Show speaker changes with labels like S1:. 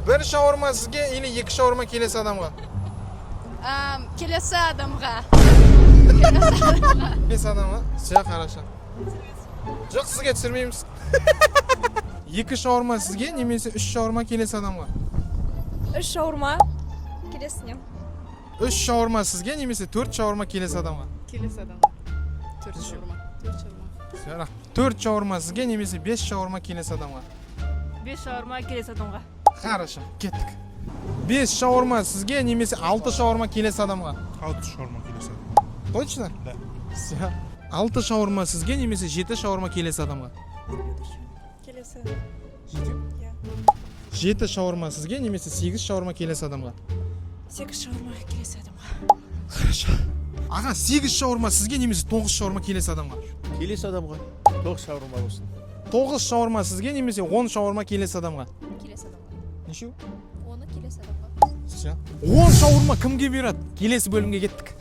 S1: Бір шаурма сізге или екі шаурма келесі адамға?
S2: Келесі адамға.
S1: Келесі адамға. Все хорошо. Жоқ, сізге түсірмейміз. Екі шаурма сізге немесе үш шаурма келесі адамға?
S3: Үш шаурма келесіне.
S1: Үш шаурма сізге немесе төрт шаурма келесі адамға?
S2: Келесі адамға. Төрт шаурма. Төрт шаурма.
S1: Все, рахмет. Төрт шаурма сізге немесе бес шаурма келесі адамға?
S4: Бес шаурма келесі адамға.
S1: Хорошо, кеттік. Бес шаурма сізге немесе алты шаурма келесі адамға?
S5: Алты шаурма келесі адамға.
S1: Точно?
S5: Да.
S1: Все. Алты шаурма сізге немесе жеті шаурма келесі адамға?
S3: Келесі.
S1: Жетеу?
S3: Иә.
S1: Жеті шаурма сізге немесе сегіз шаурма келесі адамға?
S3: Сегіз шаурма келесі адамға.
S1: Хорошо. Аға, сегіз шаурма сізге немесе тоғыз шаурма келесі адамға?
S6: Келесі адамға. Тоғыз шаурма болсын.
S1: Тоғыз шаурма сізге немесе 10 шаурма келесі адамға?
S2: Келесі адамға.
S1: Нешеу?
S2: Оны келесі адамға.
S1: Все. 10 шаурма кімге бұйырады? Келесі бөлімге кеттік.